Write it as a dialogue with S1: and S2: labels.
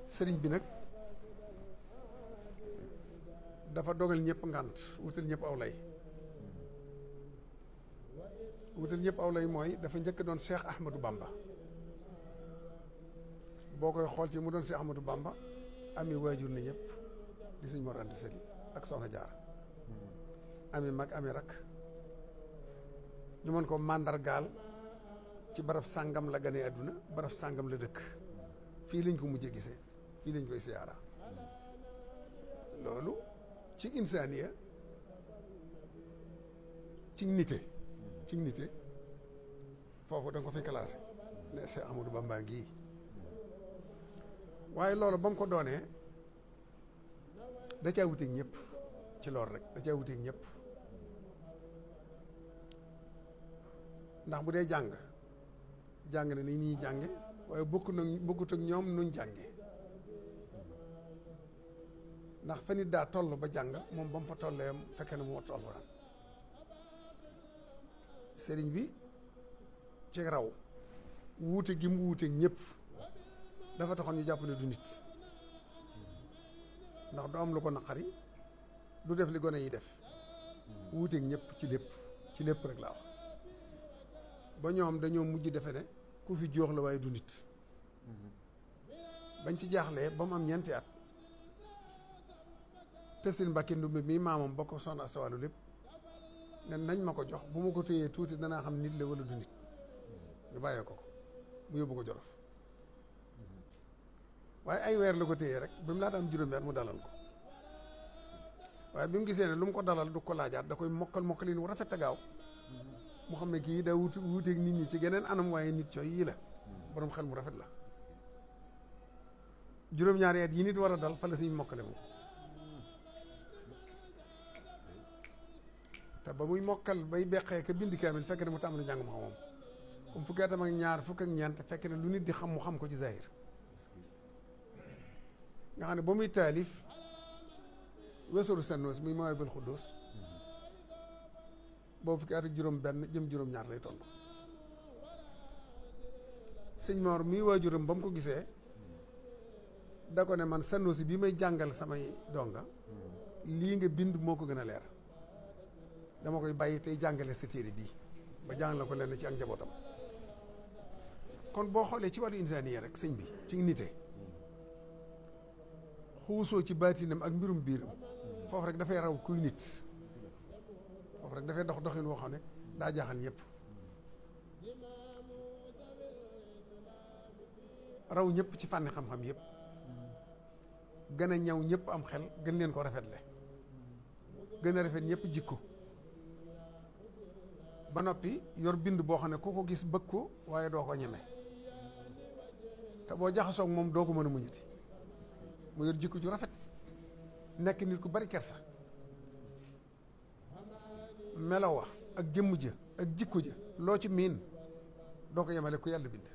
S1: sëriñ bi nag dafa dogal ñëpp ngànt wutal ñëpp aw lay mooy dafa njëkk doon Cheikh Ahmadou Bamba boo koy xool ci mu doon Cheikh Ahmadou Bamba ami waajur na ñëpp di Sëñ Mor Anta Sali ak Soxna Jaara ami mag ami rak ñu mën ko màndargaal ci barab sàngam la gane àdduna barab sàngam la dëkk fii lañ ko mujjee gisee fii lañ koy siyaara loolu ci insaaniya ci nite foofu da nga ko fi classé ne Cheikh Ahmadou Bamba ngi waaye loolu ba mu ko doonee da caa wuteeg ñëpp ci loolu rek da caa wuteeg ñëpp ndax bu dee jàng na ni ñuy jànge waaye bokkut ak ñoom nuñ jànge ndax fa nit daa toll ba jàng moom ba mu fa tollee fekke na mu wattu alxuraan sëriñ bi ci raw wuute gi mu wuuteeg ñëpp dafa taxoon ñu jàpp ne du nit ndax du am lu ko naqari du def li gone yi def wuuteeg ñëpp ci lépp rek laa wax ba ñoom dañoo mujj defe ne ku fi joox la waaye du nit bañ ci jaaxlee ba mu am ñeenti at Tafsir Mbàkke Ndumbe mii maamam ba ko Soxna Asta Walo lépp ne nañ ma ko jox bu ma ko téyee tuuti danaa xam nit la wala du nit ñu bàyyee ko mu yóbbu ko Jolof waaye ay weer la ko téyee rek ba mu laata am juróomi at mu dalal ko waaye bi mu gisee ne lu mu ko dalal du ko laajaat da koy mokkalin wu rafet a gaaw mu xam ne kii daa wuuteeg nit ñi ci geneen anam waaye nit cooy yii la borom xel mu rafet la juróom-ñaari at yi nit war a dal fa la siñ mokkale moom te ba muy mokkal bay beqee ka bind kaamil fekk ne mu tàmbali njàng ma moom comme fukki atam ak ñaar fukk ak ñeent fekk ne lu nit di xam mu xam ko ci zahir nga xam ne ba muy taalif weesaru Sannoos muy Mawaahibul Xuddoos boobu fukki at ak juróom benn jëm juróom ñaar lay toll sëñ Mor mii waajuram ba mu ko gisee da ko ne man Sannoos bi may jàngal samay donga lii nga bind moo ko gën a leer dama koy bàyyi tey jàngale sa téere bii ba jàngale ko lenn ci ak njabootam kon boo xoolee ci wàllu insaaniya rek sëñ bi ci nite xuusoo ci baatinam ak mbirum biiram foofu rek dafay raw kuy nit foofu rek dafay dox doxin woo xam ne daa jaaxal ñëpp raw ñëpp ci fànni xam-xam yëpp gën a ñaw ñëpp am xel gën leen ko rafetle gën a rafet ñëpp jikko ba noppi yor bind boo xam ne ku ko gis bëgg ko waaye doo ko ñeme te boo jaxasoo ak moom doo ko mën a muñati mu yor jikko ju rafet nekk nit ku bari kersa melawa ak jëmm ja ak jikko ja loo ci miin doo ko yemale ku yàlla bind